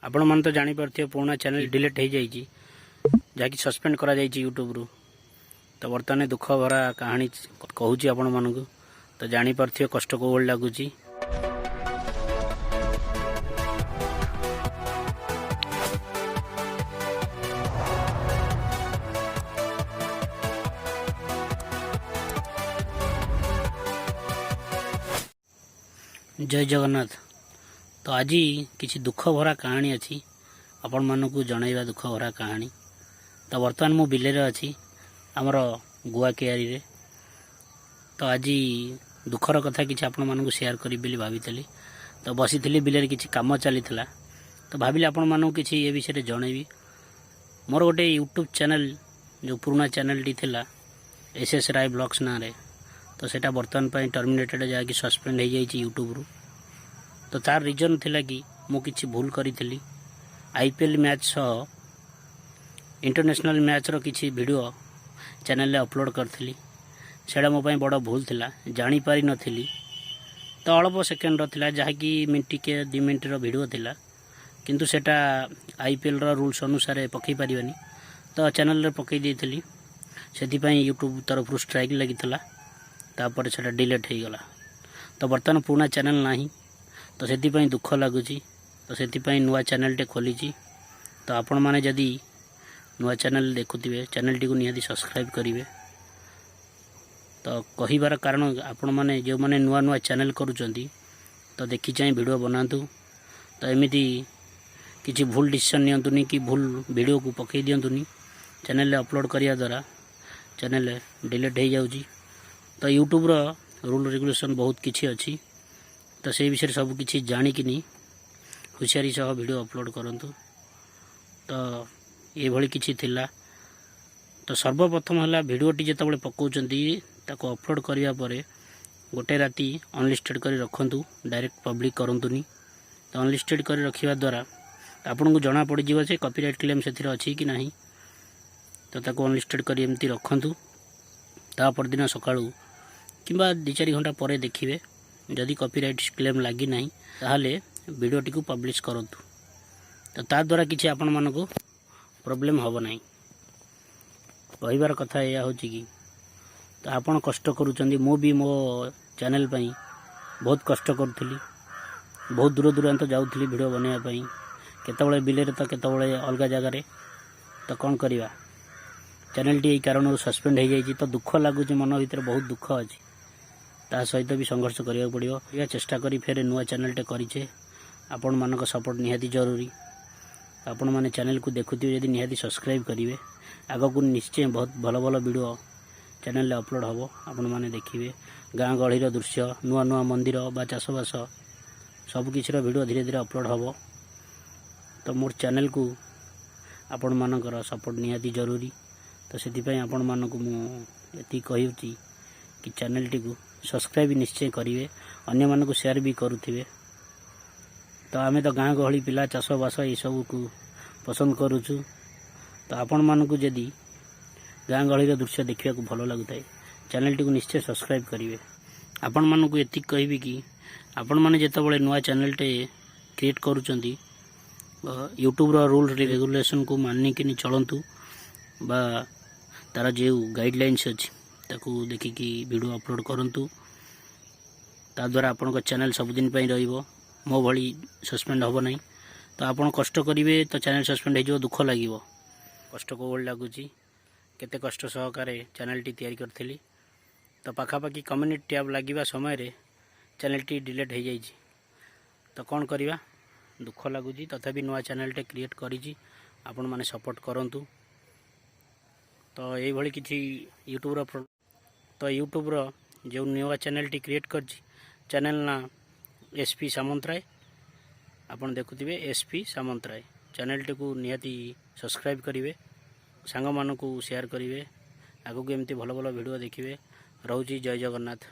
ଆପଣମାନେ ତ ଜାଣିପାରୁଥିବେ, ପୁରୁଣା ଚ୍ୟାନେଲ୍ ଡିଲିଟ୍ ହେଇଯାଇଛି, ଯାହାକି ସସ୍ପେଣ୍ଡ କରାଯାଇଛି ୟୁଟ୍ୟୁବରୁ। ତ ବର୍ତ୍ତମାନ ଦୁଃଖ ଭରା କାହାଣୀ କହୁଛି ଆପଣମାନଙ୍କୁ। ତ ଜାଣିପାରୁଥିବେ କଷ୍ଟ କେଉଁ ଭଳି ଲାଗୁଛି। ଜୟ ଜଗନ୍ନାଥ। ତ ଆଜି କିଛି ଦୁଃଖ ଭରା କାହାଣୀ ଅଛି ଆପଣମାନଙ୍କୁ ଜଣାଇବା, ଦୁଃଖ ଭରା କାହାଣୀ। ତ ବର୍ତ୍ତମାନ ମୁଁ ବିଲରେ ଅଛି, ଆମର ଗୁଆ କିଆରୀରେ। ତ ଆଜି ଦୁଃଖର କଥା କିଛି ଆପଣମାନଙ୍କୁ ସେୟାର କରିବି ବୋଲି ଭାବିଥିଲି। ତ ବସିଥିଲି ବିଲରେ, କିଛି କାମ ଚାଲିଥିଲା, ତ ଭାବିଲି ଆପଣମାନଙ୍କୁ କିଛି ଏ ବିଷୟରେ ଜଣାଇବି। ମୋର ଗୋଟେ ୟୁଟ୍ୟୁବ୍ ଚ୍ୟାନେଲ୍, ଯେଉଁ ପୁରୁଣା ଚ୍ୟାନେଲ୍ଟି ଥିଲା ଏସ୍ ଏସ୍ ରାୟ ବ୍ଲଗ୍ସ ନାଁରେ, ତ ସେଇଟା ବର୍ତ୍ତମାନ ପାଇଁ ଟର୍ମିନେଟେଡ଼, ଯାହାକି ସସ୍ପେଣ୍ଡ ହେଇଯାଇଛି ୟୁଟ୍ୟୁବରୁ। ତ ତାର ରିଜନ୍ ଥିଲା କି ମୁଁ କିଛି ଭୁଲ କରିଥିଲି। ଆଇପିଏଲ୍ ମ୍ୟାଚ୍ ସହ ଇଣ୍ଟରନ୍ୟାସନାଲ୍ ମ୍ୟାଚ୍ର କିଛି ଭିଡ଼ିଓ ଚ୍ୟାନେଲରେ ଅପଲୋଡ଼ କରିଥିଲି। ସେଇଟା ମୋ ପାଇଁ ବଡ଼ ଭୁଲ ଥିଲା, ଜାଣିପାରିନଥିଲି। ତ ଅଳ୍ପ ସେକେଣ୍ଡର ଥିଲା, ଯାହାକି ମିନିଟିକେ 2 ମିନିଟ୍ର ଭିଡ଼ିଓ ଥିଲା, କିନ୍ତୁ ସେଇଟା ଆଇପିଏଲ୍ର ରୁଲ୍ସ ଅନୁସାରେ ପକାଇ ପାରିବାନି। ତ ଚ୍ୟାନେଲରେ ପକାଇ ଦେଇଥିଲି, ସେଥିପାଇଁ ୟୁଟ୍ୟୁବ୍ ତରଫରୁ ଷ୍ଟ୍ରାଇକ୍ ଲାଗିଥିଲା। ତାପରେ ସେଇଟା ଡିଲେଟ୍ ହେଇଗଲା। ତ ବର୍ତ୍ତମାନ ପୁରୁଣା ଚ୍ୟାନେଲ୍ ନାହିଁ, ତ ସେଥିପାଇଁ ଦୁଃଖ ଲାଗୁଛି। ତ ସେଥିପାଇଁ ନୂଆ ଚ୍ୟାନେଲ୍ଟେ ଖୋଲିଛି। ତ ଆପଣମାନେ ଯଦି ନୂଆ ଚ୍ୟାନେଲ୍ ଦେଖୁଥିବେ, ଚ୍ୟାନେଲ୍ଟିକୁ ନିହାତି ସବସ୍କ୍ରାଇବ୍ କରିବେ। ତ କହିବାର କାରଣ, ଆପଣମାନେ ଯେଉଁମାନେ ନୂଆ ନୂଆ ଚ୍ୟାନେଲ୍ କରୁଛନ୍ତି, ତ ଦେଖି ଚାହିଁ ଭିଡ଼ିଓ ବନାନ୍ତୁ। ତ ଏମିତି କିଛି ଭୁଲ ଡିସିସନ୍ ନିଅନ୍ତୁନି କି ଭୁଲ ଭିଡ଼ିଓକୁ ପକାଇ ଦିଅନ୍ତୁନି। ଚ୍ୟାନେଲ୍ରେ ଅପଲୋଡ଼ କରିବା ଦ୍ୱାରା ଚ୍ୟାନେଲ୍ ଡିଲେଟ୍ ହେଇଯାଉଛି। ତ ୟୁଟ୍ୟୁବ୍ର ରୁଲ୍ ରେଗୁଲେସନ୍ ବହୁତ କିଛି ଅଛି। ତ ସେଇ ବିଷୟରେ ସବୁ କିଛି ଜାଣିକିନି ହୁସିଆରି ସହ ଭିଡ଼ିଓ ଅପଲୋଡ଼ କରନ୍ତୁ। ତ ଏଇଭଳି କିଛି ଥିଲା। ତ ସର୍ବପ୍ରଥମ ହେଲା, ଭିଡ଼ିଓଟି ଯେତେବେଳେ ପକାଉଛନ୍ତି, ତାକୁ ଅପଲୋଡ଼ କରିବା ପରେ ଗୋଟେ ରାତି ଅନଲିଷ୍ଟେଡ଼ କରି ରଖନ୍ତୁ, ଡାଇରେକ୍ଟ ପବ୍ଲିକ୍ କରନ୍ତୁନି। ତ ଅନଲିଷ୍ଟେଡ଼ କରି ରଖିବା ଦ୍ୱାରା ଆପଣଙ୍କୁ ଜଣାପଡ଼ିଯିବ ଯେ କପିରାଇଟ୍ କ୍ଲେମ୍ ସେଥିରେ ଅଛି କି ନାହିଁ। ତ ତାକୁ ଅନଲିଷ୍ଟେଡ଼ କରି ଏମିତି ରଖନ୍ତୁ। ତା ପରଦିନ ସକାଳୁ କିମ୍ବା 2-4 ଘଣ୍ଟା ପରେ ଦେଖିବେ, ଯଦି କପିରାଇଟ୍ କ୍ଲେମ୍ ଲାଗିନାହିଁ, ତାହେଲେ ଭିଡ଼ିଓଟିକୁ ପବ୍ଲିଶ କରନ୍ତୁ। ତ ତା ଦ୍ୱାରା କିଛି ଆପଣମାନଙ୍କୁ ପ୍ରୋବ୍ଲେମ୍ ହେବ ନାହିଁ। କହିବାର କଥା ଏଇଆ ହେଉଛି କି, ତ ଆପଣ କଷ୍ଟ କରୁଛନ୍ତି। ମୁଁ ବି ମୋ ଚ୍ୟାନେଲ୍ ପାଇଁ ବହୁତ କଷ୍ଟ କରୁଥିଲି। ବହୁତ ଦୂର ଦୂରାନ୍ତ ଯାଉଥିଲି ଭିଡ଼ିଓ ବନେଇବା ପାଇଁ, କେତେବେଳେ ବିଲରେ ତ କେତେବେଳେ ଅଲଗା ଜାଗାରେ। ତ କ'ଣ କରିବା, ଚ୍ୟାନେଲ୍ଟି ଏଇ କାରଣରୁ ସସ୍ପେଣ୍ଡ ହେଇଯାଇଛି। ତ ଦୁଃଖ ଲାଗୁଛି, ମନ ଭିତରେ ବହୁତ ଦୁଃଖ ଅଛି। ତା ସହିତ ବି ସଂଘର୍ଷ କରିବାକୁ ପଡ଼ିବ। ଏହା ଚେଷ୍ଟା କରି ଫେରେ ନୂଆ ଚ୍ୟାନେଲ୍ଟେ କରିଛେ। ଆପଣମାନଙ୍କ ସପୋର୍ଟ ନିହାତି ଜରୁରୀ। ଆପଣମାନେ ଚ୍ୟାନେଲ୍କୁ ଦେଖୁଥିବେ ଯଦି, ନିହାତି ସବସ୍କ୍ରାଇବ୍ କରିବେ। ଆଗକୁ ନିଶ୍ଚୟ ବହୁତ ଭଲ ଭଲ ଭିଡ଼ିଓ ଚ୍ୟାନେଲ୍ରେ ଅପଲୋଡ଼ ହେବ, ଆପଣମାନେ ଦେଖିବେ। ଗାଁ ଗହଳିର ଦୃଶ୍ୟ, ନୂଆ ନୂଆ ମନ୍ଦିର ବା ଚାଷବାସ, ସବୁକିଛିର ଭିଡ଼ିଓ ଧୀରେ ଧୀରେ ଅପଲୋଡ଼ ହେବ। ତ ମୋର ଚ୍ୟାନେଲ୍କୁ ଆପଣମାନଙ୍କର ସପୋର୍ଟ ନିହାତି ଜରୁରୀ। ତ ସେଥିପାଇଁ ଆପଣମାନଙ୍କୁ ମୁଁ ଏତିକି କହୁଛି କି ଚ୍ୟାନେଲ୍ଟିକୁ ସବସ୍କ୍ରାଇବ୍ ନିଶ୍ଚୟ କରିବେ, ଅନ୍ୟମାନଙ୍କୁ ସେୟାର ବି କରୁଥିବେ। ତ ଆମେ ତ ଗାଁ ଗହଳି ପିଲା, ଚାଷବାସ ଏସବୁକୁ ପସନ୍ଦ କରୁଛୁ। ତ ଆପଣମାନଙ୍କୁ ଯଦି ଗାଁ ଗହଳିର ଦୃଶ୍ୟ ଦେଖିବାକୁ ଭଲ ଲାଗୁଥାଏ, ଚ୍ୟାନେଲ୍ଟିକୁ ନିଶ୍ଚୟ ସବସ୍କ୍ରାଇବ୍ କରିବେ। ଆପଣମାନଙ୍କୁ ଏତିକି କହିବି କି, ଆପଣମାନେ ଯେତେବେଳେ ନୂଆ ଚ୍ୟାନେଲ୍ଟେ କ୍ରିଏଟ୍ କରୁଛନ୍ତି, ୟୁଟ୍ୟୁବ୍ର ରୁଲ୍ ରେଗୁଲେସନ୍କୁ ମାନିକିନି ଚଳନ୍ତୁ ବା ତା'ର ଯେଉଁ ଗାଇଡ଼ଲାଇନ୍ସ ଅଛି, ତାକୁ ଦେଖିକି ଭିଡ଼ିଓ ଅପଲୋଡ଼ କରନ୍ତୁ। ତାଦ୍ୱାରା ଆପଣଙ୍କ ଚ୍ୟାନେଲ୍ ସବୁଦିନ ପାଇଁ ରହିବ, ମୋ ଭଳି ସସ୍ପେଣ୍ଡ ହେବ ନାହିଁ। ତ ଆପଣ କଷ୍ଟ କରିବେ ତ ଚ୍ୟାନେଲ୍ ସସ୍ପେଣ୍ଡ ହେଇଯିବ, ଦୁଃଖ ଲାଗିବ। କଷ୍ଟ କେଉଁ ଭଳି ଲାଗୁଛି, କେତେ କଷ୍ଟ ସହକାରେ ଚ୍ୟାନେଲ୍ଟି ତିଆରି କରିଥିଲି। ତ ପାଖାପାଖି କମ୍ୟୁନିଟି ଟ୍ୟାବ୍ ଲାଗିବା ସମୟରେ ଚ୍ୟାନେଲ୍ଟି ଡିଲେଟ୍ ହେଇଯାଇଛି। ତ କ'ଣ କରିବା, ଦୁଃଖ ଲାଗୁଛି। ତଥାପି ନୂଆ ଚ୍ୟାନେଲ୍ଟେ କ୍ରିଏଟ୍ କରିଛି, ଆପଣମାନେ ସପୋର୍ଟ କରନ୍ତୁ। ତ ଏଇଭଳି କିଛି ୟୁଟ୍ୟୁବ୍ର, ତ ୟୁଟ୍ୟୁବ୍ର ଯେଉଁ ନୂଆ ଚ୍ୟାନେଲ୍ଟି କ୍ରିଏଟ୍ କରିଛି, ଚ୍ୟାନେଲ୍ ନାଁ ଏସ୍ ପି ସାମନ୍ତରାୟ। ଆପଣ ଦେଖୁଥିବେ ଏସ୍ ପି ସାମନ୍ତରାୟ। ଚ୍ୟାନେଲ୍ଟିକୁ ନିହାତି ସବସ୍କ୍ରାଇବ୍ କରିବେ, ସାଙ୍ଗମାନଙ୍କୁ ସେୟାର କରିବେ। ଆଗକୁ ଏମିତି ଭଲ ଭଲ ଭିଡ଼ିଓ ଦେଖିବେ। ରହୁଛି, ଜୟ ଜଗନ୍ନାଥ।